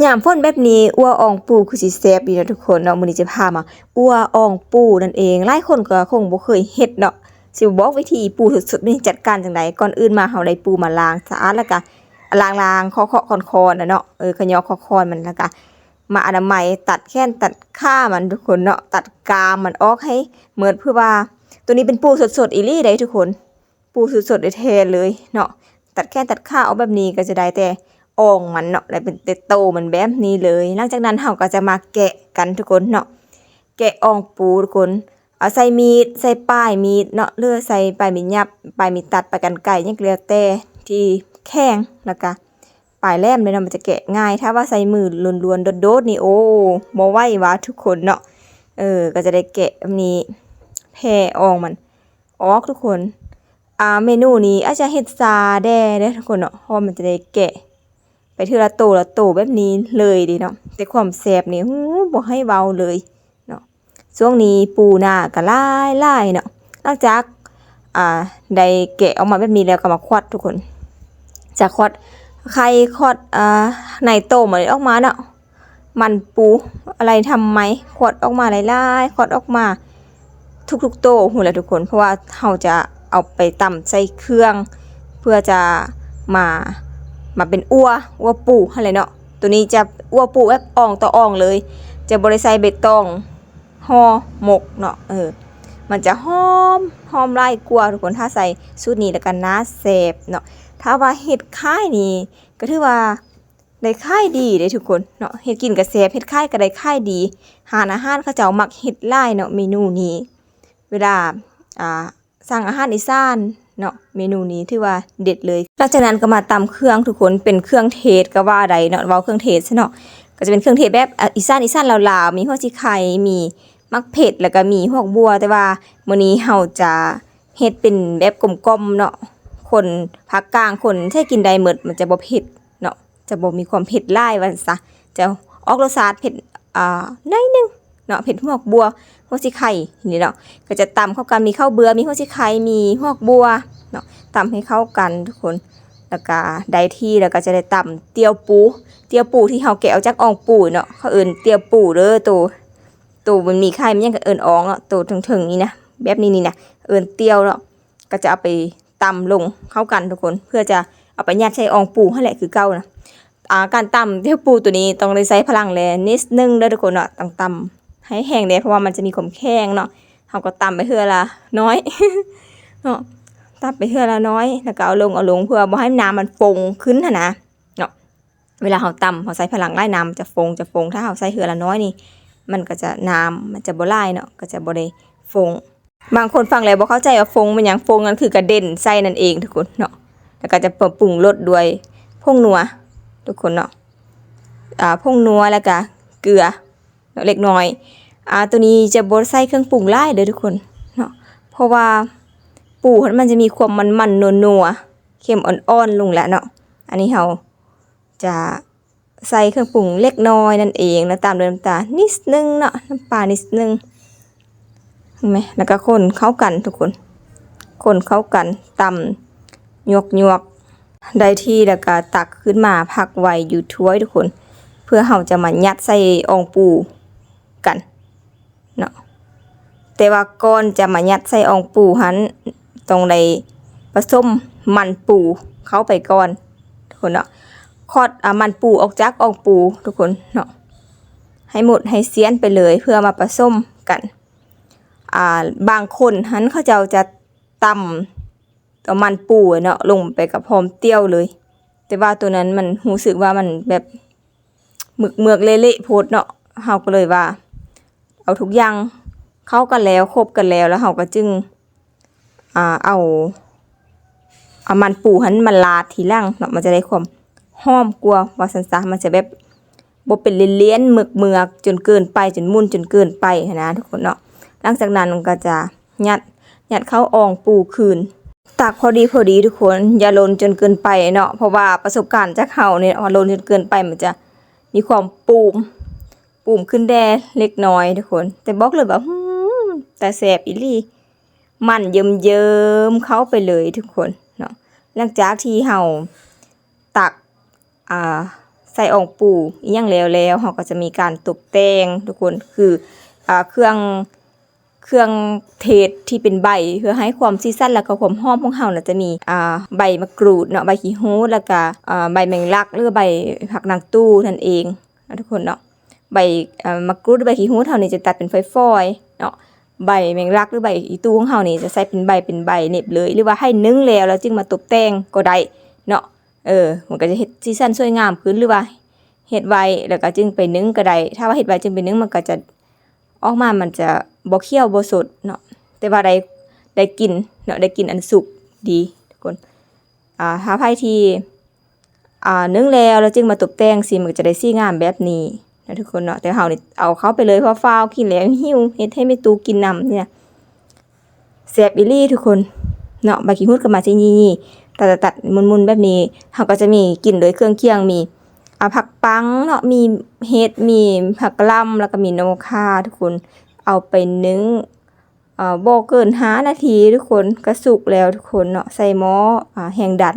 ຍາມຝົນແບບນີ້ ອົ່ວອ່ອງປູຄືຊິແຊບດີເນາະທຸກຄົນເນາະ. ມື້ນີ້ຈະພາມາອົ່ວອ່ອງປູນັ້ນເອງ. ຫຼາຍຄົນກໍຄົງບໍ່ເຄີຍເຮັດເນາະ. ຊິບອກວິທີປູສົດໆນີ້ຈັດການຈັ່ງໃດ. ກ່ອນອື່ນມາເຮົາໄດ້ປູມາລ້າງສະອາດ ແລ້ວກະລ້າງໆ ເຄາະໆ ຄ້ອນໆ ນະເນາະ. ເອີ ຂະຫຍໍ້ເຄາະໆ ມັນ ແລ້ວກະມາອະນາໄມ ຕັດແຂນຕັດຂາມັນທຸກຄົນເນາະ, ຕັດກາມມັນອອກໃຫ້ໝົດ. ເພື່ອວ່າໂຕນີ້ເປັນປູສົດໆອີ່ຫຼີເດ້ທຸກຄົນ. ປູສົດໆແທ້ໆເລີຍເນາະ. ຕັດແຂນຕັດຂາອອກແບບນີ້ກໍຈະໄດ້ແຕ່ອ່ອງມັນເນາະ ແລະ ເປັນແຕ່ໂຕມັນແບບນີ້ເລີຍ. ຫຼັງຈາກນັ້ນເຮົາກໍຈະມາແກະກັນທຸກຄົນເນາະ. ແກະອ່ອງປູທຸກຄົນ. ເອົາໃຊ້ມີດ ໃຊ້ປາຍມີດເນາະ ຫຼືໃຊ້ປາຍມີດຫຍັບ ປາຍມີດຕັດ ປາຍກັນໄກ ຫຍັງກໍແລ້ວແຕ່ທີ່ແຂງ ແລ້ວກະປາຍແຫຼມເດ້ເນາະ ມັນຈະແກະງ່າຍ. ຖ້າວ່າໃຊ້ມືລ້ວນໆ ໂດດໆ ນີ້ ໂອ້ ບໍ່ໄຫວວ່າທຸກຄົນເນາະ. ເອີ ກໍຈະໄດ້ແກະແບບນີ້ ແຜ່ອ່ອງມັນ ອອກທຸກຄົນ. ອ່າ ເມນູນີ້ອາດຈະເຮັດຊ້າແດ່ເດ້ທຸກຄົນເນາະ ເພາະວ່າມັນຈະໄດ້ແກະໄປເທື່ອລະໂຕລະໂຕແບບນີ້ເລີຍເດ້ເນາະ. ແຕ່ຄວາມແຊບນີ້ ໂອ້ ບໍ່ໃຫ້ເວົ້າເລີຍເນາະ. ຊ່ວງນີ້ປູນາກໍຫຼາຍໆເນາະ. ຫຼັງຈາກ ອ່າ ໄດ້ແກະອອກມາແບບນີ້ແລ້ວ ກໍມາຂວັດທຸກຄົນ. ຈະຂວັດໄຂ່ ຂວັດ ອ່າ ໃນໂຕມັນອອກມາເນາະ. ມັນປູອະໄລທຳໄມ ຂວັດອອກມາຫຼາຍໆ ຂວັດອອກມາທຸກໆໂຕພຸ້ນແຫຼະທຸກຄົນ. ເພາະວ່າເຮົາຈະເອົາໄປຕຳໃສ່ເຄື່ອງ ເພື່ອຈະມາ ມາເປັນອົ່ວ ອົ່ວປູຫັ້ນແຫຼະເນາະ. ໂຕນີ້ຈະອົ່ວປູແບບອ່ອງຕໍ່ອ່ອງເລີຍ ຈະບໍ່ໄດ້ໃສ່ໃບຕອງຫໍ່ໝົກເນາະ. ເອີ ມັນຈະຫອມ ຫອມຫຼາຍກວ່າທຸກຄົນ ຖ້າໃສ່ສູດນີ້ ແລ້ວກໍໜ້າແຊບເນາະ. ຖ້າວ່າເຮັດຂາຍນີ້ ກໍຖືວ່າ ໄດ້ຂາຍດີເດ້ທຸກຄົນເນາະ. ເຮັດກິນກໍແຊບ ເຮັດຂາຍກໍໄດ້ຂາຍດີ. ຮ້ານອາຫານເຂົາເຈົ້າມັກເຮັດຫຼາຍເນາະ ເມນູນີ້ ເວລາ ອ່າ ສັ່ງອາຫານອີສານເນາະ. ເມນູນີ້ຖືວ່າເດັດເລີຍ. ຫຼັງຈາກນັ້ນກໍມາຕຳເຄື່ອງທຸກຄົນ ເປັນເຄື່ອງເທດກໍວ່າໄດ້ເນາະ ເວົ້າເຄື່ອງເທດຊະເນາະ. ກໍຈະເປັນເຄື່ອງເທດແບບ ອ່າ ອີສານ ອີສານລາວໆ ມີຫົວສີໄຄ ມີໝາກເຜັດ ແລ້ວກໍມີຮາກບົວ. ແຕ່ວ່າມື້ນີ້ເຮົາຈະເຮັດເປັນແບບກົມໆເນາະ. ຄົນພາກກາງ ຄົນໄທກິນໄດ້ໝົດ ມັນຈະບໍ່ເຜັດເນາະ. ຈະບໍ່ມີຄວາມເຜັດຫຼາຍວ່າຊັ້ນຊະ ຈະອອກລົດຊາດເຜັດ ອ່າ ໜ້ອຍໜຶ່ງເນາະ ເຜັດຮາກບົວ ຫົວສີໄຄນີ້ເນາະ. ກໍຈະຕຳເຂົ້າກັນ ມີເຂົ້າເບືອ ມີຫົວສີໄຄ ມີຮາກບົວເນາະ ຕຳໃຫ້ເຂົ້າກັນທຸກຄົນ. ແລ້ວກໍໄດ້ທີ່ ແລ້ວກໍຈະໄດ້ຕຳຕ່ຽວປູ ຕ່ຽວປູທີ່ເຮົາແກະອອກຈາກອ່ອງປູເນາະ ເຂົາເອີ້ນຕ່ຽວປູເດີ. ໂຕ ໂຕມັນມີໄຂ່ມັນຫຍັງກໍເອີ້ນອ່ອງເນາະ ໂຕເທິງໆນີ້ນະ ແບບນີ້ນີ້ນະ ເອີ້ນຕ່ຽວເນາະ. ກໍຈະເອົາໄປຕຳລົງເຂົ້າກັນທຸກຄົນ ເພື່ອຈະເອົາໄປຍັດໃສ່ອ່ອງປູຫັ້ນແຫຼະຄືເກົ່ານະ. ອ່າ ການຕຳແຈ່ວປູໂຕນີ້ຕ້ອງໄດ້ໃຊ້ພະລັງແລນິດໜຶ່ງເດີທຸກຄົນເນາະ. ຕ້ອງຕຳໃຫ້ແຮງແດ່ ເພາະວ່າມັນຈະມີຄວາມແຂງເນາະ. ເຮົາກໍຕຳໄປເທື່ອລະໜ້ອຍເນາະ ຕຳໄປເທື່ອລະໜ້ອຍ ແລ້ວກໍເອົາລົງ ເອົາລົງ ເພື່ອບໍ່ໃຫ້ນ້ຳມັນຟົງຂຶ້ນຫັ້ນນະເນາະ. ເວລາເຮົາຕຳ ເຮົາໃຊ້ພະລັງຫຼາຍ ນ້ຳມັນຈະຟົງ ຈະຟົງ. ຖ້າເຮົາໃຊ້ເທື່ອລະໜ້ອຍນີ້ ມັນກໍຈະ ນ້ຳມັນຈະບໍ່ຫຼາຍເນາະ ກໍຈະບໍ່ໄດ້ຟົງ. ບາງຄົນຟັງແລ້ວບໍ່ເຂົ້າໃຈວ່າຟົງແມ່ນຫຍັງ. ຟົງນັ້ນຄືກະເດັນໃສ່ນັ້ນເອງທຸກຄົນເນາະ. ແລ້ວກໍຈະປ- ປຸງລົດດ້ວຍຜົງນົວທຸກຄົນເນາະ ອ່າ ຜົງນົວ ແລ້ວກໍເກືອເນາະ ເລັກນ້ອຍ. ອ່າ ໂຕນີ້ຈະບໍ່ໃສ່ເຄື່ອງປຸງຫຼາຍເດີທຸກຄົນເນາະ ເພາະວ່າປູຫັ້ນມັນຈະມີຄວາມມັນໆ ນົວໆ ເຄັມອ່ອນໆ ລົງແລ້ວເນາະ. ອັນນີ້ເຮົາ ຈະໃສ່ເຄື່ອງປຸງເລັກນ້ອຍນັ້ນເອງ ແລ້ວຕາມດ້ວຍນ້ຳຕານນິດໜຶ່ງເນາະ ນ້ຳປານິດໜຶ່ງ ເຫັນໄໝ? ແລ້ວກໍຄົນເຂົ້າກັນທຸກຄົນ ຄົນເຂົ້າກັນ ຕຳຍວກໆ ໄດ້ທີ່ ແລ້ວກໍຕັກຂຶ້ນມາພັກໄວ້ຢູ່ຖ້ວຍທຸກຄົນ ເພື່ອເຮົາຈະມາຍັດໃສ່ອ່ອງປູກັນ ເນາະ. ແຕ່ວ່າກ່ອນຈະມາຍັດໃສ່ອ່ອງປູຫັ້ນ ຕ້ອງໄດ້ປະສົມມັນປູເຂົ້າໄປກ່ອນທຸກຄົນເນາະ. ຂອດ ອາ ມັນປູອອກຈາກອ່ອງປູທຸກຄົນເນາະ ໃຫ້ໝົດໃຫ້ຊຽນໄປເລີຍ ເພື່ອມາປະສົມກັນ. ອາ ບາງຄົນຫັ້ນເຂົາເຈົ້າຈະຕຳ ເອົາມັນປູເນາະ ລົງໄປກັບຫອມຕຽວເລີຍ ແຕ່ວ່າໂຕນັ້ນມັນຮູ້ສຶກວ່າມັນແບບເໝືອກໆ ເລະໆ ໂພດເນາະ. ເຮົາກໍເລີຍວ່າເອົາທຸກຢ່າງເຂົ້າກັນແລ້ວ ຄົບກັນແລ້ວ ແລ້ວເຮົາກໍຈຶ່ງ ອາ ເອົາ ເອົາມັນປູຫັ້ນມາລາດທີຫຼັງເນາະ ມັນຈະໄດ້ຄວາມຫອມກວ່າວ່າຊັ້ນຊະ. ມັນຈະແບບບໍ່ເປັນລຽນໆ ເໝືອກໆ ຈົນເກີນໄປ ຈົນໝຸ່ນຈົນເກີນໄປຫັ້ນນະທຸກຄົນເນາະ. ຫຼັງຈາກນັ້ນກໍຈະ ຍັດ ຍັດເຂົ້າອ່ອງປູຄືນ. ຕັກພໍດີໆ ທຸກຄົນ ຢ່າລົ້ນຈົນເກີນໄປເນາະ ເພາະວ່າປະສົບການຈາກເຮົານີ້ ຖ້າລົ້ນຈົນເກີນໄປມັນຈະມີຄວາມປູມ ປູມຂຶ້ນແດ່ເລັກນ້ອຍທຸກຄົນ. ແຕ່ບອກເລີຍວ່າ ຫື ຕາແຊບອີ່ຫຼີ ມັນເຍິ້ມໆ ເຂົ້າໄປເລີຍທຸກຄົນເນາະ. ຫຼັງຈາກທີ່ເຮົາຕັກ ອ່າ ໃສ່ອ່ອງປູອີ່ຫຍັງແລ້ວແລ້ວ ເຮົາກໍຈະມີການຕົບແຕ່ງທຸກຄົນ ຄື ອ່າ ເຄື່ອງ ເຄື່ອງເທດທີ່ເປັນໃບ ເພື່ອໃຫ້ຄວາມສີສັນ ແລ້ວກໍຄວາມຫອມຂອງເຮົານະ ຈະມີ ອ່າ ໃບໝາກຣູດເນາະ ໃບຂີ້ຫູດ ແລ້ວກໍ ອ່າ ໃບແມງລັກ ຫຼື ໃບຜັກນາງຕູ້ນັ້ນເອງນະທຸກຄົນເນາະ. ໃບ ເອີ ໝາກຣູດ ໃບຂີ້ຫູດເຮົານີ້ຈະຕັດເປັນຝອຍໆເນາະ ໃບແມງລັກ ຫຼື ໃບອີ່ຕູ້ຂອງເຮົານີ້ຈະໃສ່ເປັນໃບ ເປັນໃບເໜັບເລີຍ ຫຼືວ່າໃຫ້ໜຶ້ງແລ້ວ ແລ້ວຈຶ່ງມາຕົບແຕ່ງກໍໄດ້ເນາະ. ເອີ ມັນກໍຈະເຮັດສີສັນສວຍງາມຂຶ້ນ ຫຼືວ່າເຮັດໄວ້ແລ້ວກໍຈຶ່ງໄປໜຶ້ງກໍໄດ້. ຖ້າວ່າເຮັດໄວ້ຈຶ່ງໄປໜຶ້ງ ມັນກໍຈະ ອອກມາມັນຈະບໍ່ຂຽວບໍ່ສົດເນາະ ແຕ່ວ່າໄດ້ ໄດ້ກິ່ນເນາະ ໄດ້ກິ່ນອັນສຸກດີທຸກຄົນ. ອ່າ ຖ້າໃຜທີ່ ອ່າ ໜຶ້ງແລ້ວ ແລ້ວຈຶ່ງມາຕົບແຕ່ງ ສີມັນກໍຈະໄດ້ສີງາມແບບນີ້ນະທຸກຄົນເນາະ. ແຕ່ເຮົານີ້ເອົາເຂົ້າໄປເລີຍ ເພາະຟ້າວກິນແລ້ວຫິວ ເຮັດໃຫ້ແມ່ຕູ້ກິນນຳນີ້ນະ ແຊບອີ່ຫຼີທຸກຄົນເນາະ. ໃບຂີ້ຫູດກໍມາຊີ້ນີ້ ຕັດໆໆ ໝຸ່ນໆແບບນີ້ ເຮົາກໍຈະມີກິນໂດຍເຄື່ອງຄຽງ ມີ ອ່າ ຜັກປັງເນາະ ມີເຫັດ ມີຜັກກະຫຼ່ຳ ແລ້ວກໍມີໜໍ່ຂ່າທຸກຄົນ. ເອົາໄປໜຶ້ງ ເອີ ບໍ່ເກີນຫ້ານາທີທຸກຄົນ ກໍສຸກແລ້ວທຸກຄົນເນາະ. ໃສ່ໝໍ້ ອ່າ ແຮງດັນ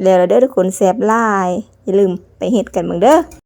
ແລ້ວເດີທຸກຄົນ ແຊບຫຼາຍ. ຢ່າລືມໄປເຮັດກັນເບິ່ງເດີ.